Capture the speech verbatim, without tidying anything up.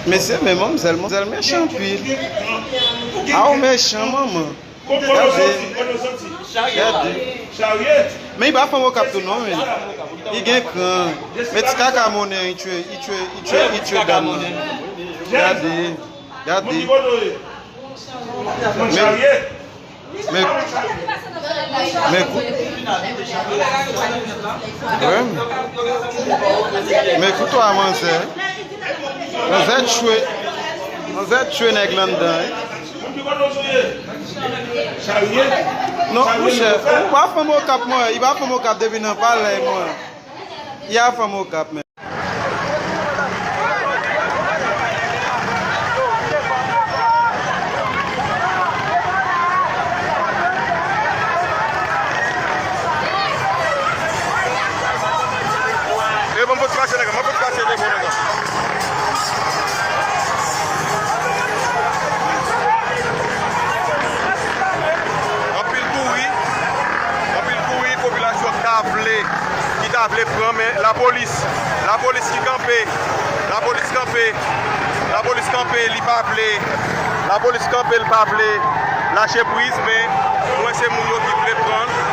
Mesye, men manmzèl, manmzèl mechan anpil. A, ou mechan, manman. Gade. Gade. Men li pa fanm Okap tou non, men. Li gen kran. Men ti kaka monnen, li tchwe, li tchwe, li tchwe, li tchwe dam nan. Gade. Gade. Men, men, men kou-, wi. Men koutwa manzè. Manzè tchwe. Manzè tchwe nèg la anndan, wi. Non, monchè, ou pa fanm Okap, mwen. Li pa fanm Okap depi nan palè, mwen. Li a fanm Okap, men. E bon, fòt pase, nèg, mwen fòt pase, nèg, bon, nèg. Anpil kouri, anpil kouri, popilasyon ta vle, ki ta vle pran, men lapolis, lapolis ki kanpe, lapolis kanpe, lapolis kanpe, li pa vle, lapolis kanpe, li pa vle lache priz, men mwen se moun yo ki vle pran.